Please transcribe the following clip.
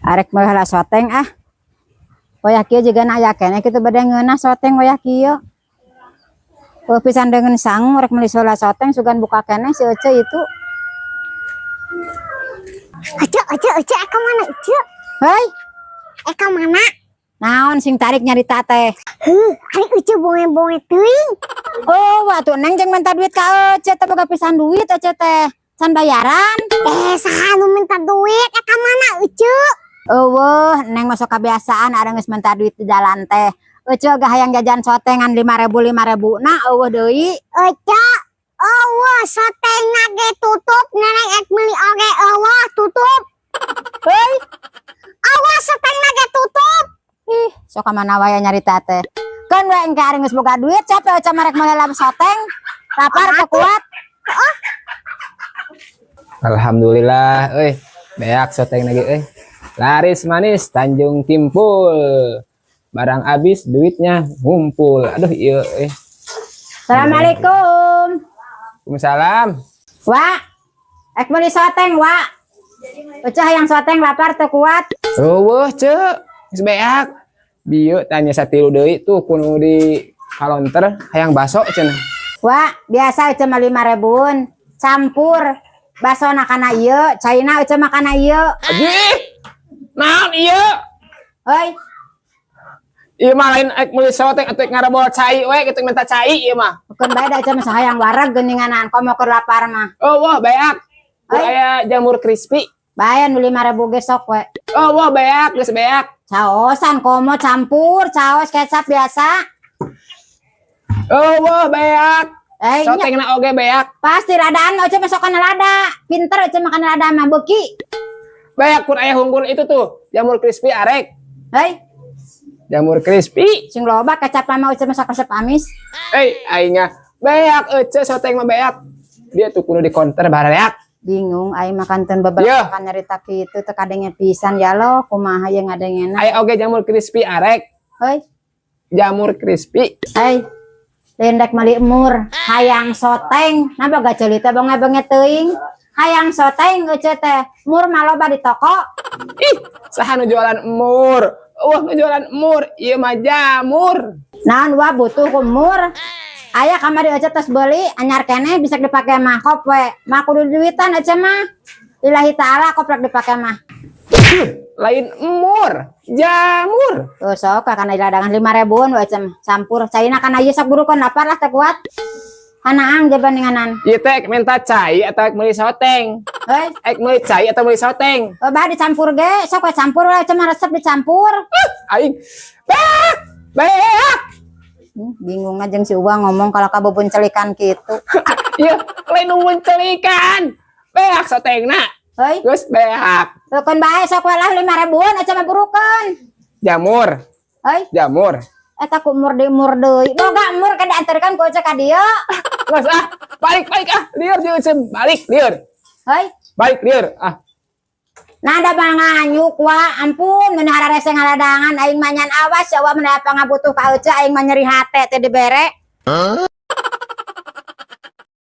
Arek meuli soteng ah. Wayah kieu juga aya keneh kitu bade ngeunah soteng wayah kieu. Oh, pisan dengan sangu rek meuli heula soteng, sugan buka keneh si Ece itu. Ece, Ece, Ece, ka mana, Ece? Hei, Ka mana? Naon sing tarik nyarita teh? Heuh, ari Ece bonge-bonge teuing. Oh, waktu Neng jeung minta duit ka Ece teh, boga pisan duit Ece teh. Can bayaran. Eh, saha nu minta duit? Ka mana, Ece? Euweuh, Neng masuk kebiasaan ada geus minta duit di jalan teh. Ece gak hayang jajan sotengan 5000 5000. Nah, euweuh deui. Ece, euweuh, sotengna ge tutup, Neneng ek meuli oge euweuh, tutup. Hei, Euweuh, sotengna ge tutup. Ih, sok ka mana wae nyarita teh. Kan we engke ari geus boga duit, capek Ece marek meuli soteng. Lapar teu kuat. Alhamdulillah, euy. Beak soteng lagi euy. Laris manis Tanjung Timpul. Barang habis, duitnya ngumpul. Aduh, iya euy. Assalamualaikum. Waalaikumsalam. Wa, ek meuli soteng, Wa. Ece hayang soteng, lapar teu kuat. Euweuh, Ceu. Geus beak. Bieu tanya satilu deui tuh ku nu di kalonter hayang baso cenah. Wa, biasa Ece mah 5 ribuan. Campur. Basona kana ieu, caina Ece mah kana ieu. Aji. Naon ieu? Hei, Ieu mah lain ek meuli soteng atuh, ek ngarebol cai we kitu, minta cai ieu mah. Keun bae da Ece mah hayang wareg geuninganan, komo keur lapar mah. Euweuh, beak. Ku Hei. Aya jamur crispy. Bae nu 5000 ge sok we. Euweuh, beak, geus beak. Caosan komo campur, caos kecap biasa. Euweuh, beak. Eh, nya, Sotengna oge beak. Pasti ladaan Ece masuk kana lada. Pinter Ece makan lada mah beuki. Beak, kun aya hunggul itu tuh. Jamur crispy arek. Hei, Jamur crispy. Sing loba kecap mah, Ece masak resep amis. Eh, aingnya beak, Ece soteng mah beak. Dia tuh kudu di konter bareak. Bingung aing makan teu beberapa kan nyarita kitu teu kadenge pisan, ya lo kumaha ye ngadengena. Aya oge jamur crispy arek. Hei, Jamur crispy. Hei. Lendek meuli emur, hayang soteng, nah boga ceuli teh bonge-bonge teuing. Hayang soteng Ece teh, mur mah loba di toko. Ih, saha nu jualan emur? Wah, nu jualan emur, ieu mah jamur. Naon wa butuh ku emur? Aya kamari Ece tos beuli, anyar keneh bisa dipake mah, kop we. Mah kudu duitan Ece mah. Lillahi ta'ala kop rek dipake mah. Lain emur, jamur. Tuh sok kana ladangan 5 ribuan we Ece mah. Campur caina kana ieu, sok burukeun, lapar lah teu kuat. Hanaang jabandinganan. Ieu teh minta cai atau ek meuli soteng? Hei, Ek meuli cai atau meuli soteng? Oh, bah dicampur ge, sok we campur we, Ece mah resep dicampur. Aing beak, beak. Bingung aja si Uwa ngomong kalau kabubun celikan gitu. Iya, lain nu mencelikan. Beak sotengna. Hei, Geus beak. Keun bae sok we lah 5 ribuan Ece mah, burukeun. Jamur, Hei, jamur. Eta ku mur di mur deui. Boga mur ke diantarkan ku Ece ka dieu. Mas ah, balik balik ah, lieur jeung Ece, balik lieur. Hei, Balik lieur ah. Nah, ada manganyuk wa, ampun mun hararese ngaladangan aing mah nyan, awas ya wa, mun aya pangabutuh ka Ece aing mah nyeri hate teh dibere.